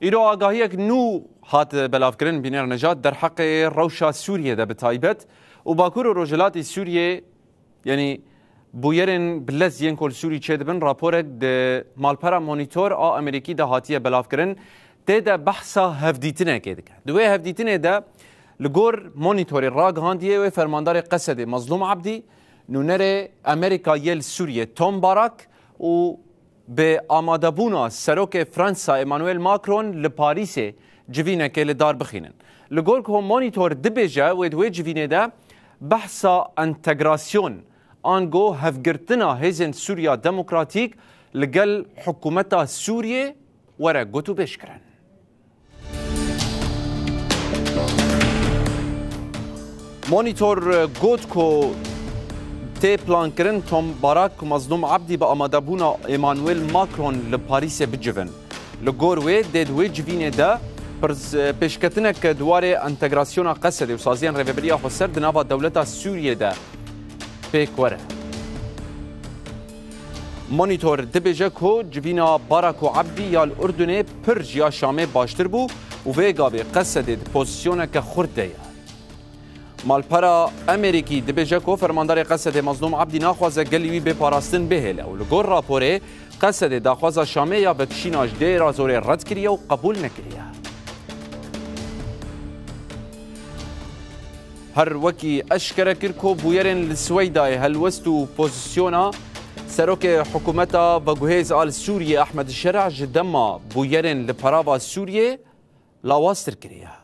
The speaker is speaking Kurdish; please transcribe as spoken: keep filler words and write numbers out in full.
Îro agahiyek nû hat belavkirin, Bîner Nejat, derheqê rewşa Sûriyê de bi taybet û Bakur û Rojhilatê Sûriyê, yanî bûyerên bi lez yên ku li Sûrî çêdibin, raporek di malpera Monitor a Amerîkî de hatiye belavkirin, tê de behsa hevdîtinekê dike. Di wê hevdîtinê de li gor Monitorê ragihandiye wê fermandarê Qesedê Mazlûm Abdî, nûnerê Amerîka yê li Sûriyê Tom Barak û bi amadebûna serokê Fransa Emmanuel Macron li Parîsê civînekê li dar bixînin. Li gor ku Monitor dibêje, wê di wê civînê de behsa entegrasyon, ango hevgirtina hêzên Sûriya Demokratîk li gel hikûmeta Sûriyê were gotûbêj kirin. Monitor got ku tê plankirin Tom Barak û Mazlûm Abdî bi amadebûna Emmanuel Macron li Parîsê bicivin. Li gor wê dê di wê civînê de pirs-, pêşketinek di warê entegrasyona Qesedê û saziyên rêvebiriya xweser di nava dewleta Sûriyê de pêk were. Monitor dibêje ku civîna Barak û Abdî ya li Urdunê pir ji ya Şamê baştir bû û vê gavê Qesedê di pozîsyoneke xurt de ye. Malpera Amerîkî dibêje ku fermandarê Qesedê Mazlûm Abdî naxwaze gelî wî bê parastin bihêle û li gor raporê Qesedê daxwaza Şamê ya vekişîna ji Dêra Zorê red kiriye û qebûl nekiriye. Her wekî eşkere kir ku bûyerên li Siweydayê helwest û pozîsyona serokê hikûmeta veguhêz a li Sûriyê Ehmed Şera ji dema bûyerên li perava Sûriyê lawaztir kiriye.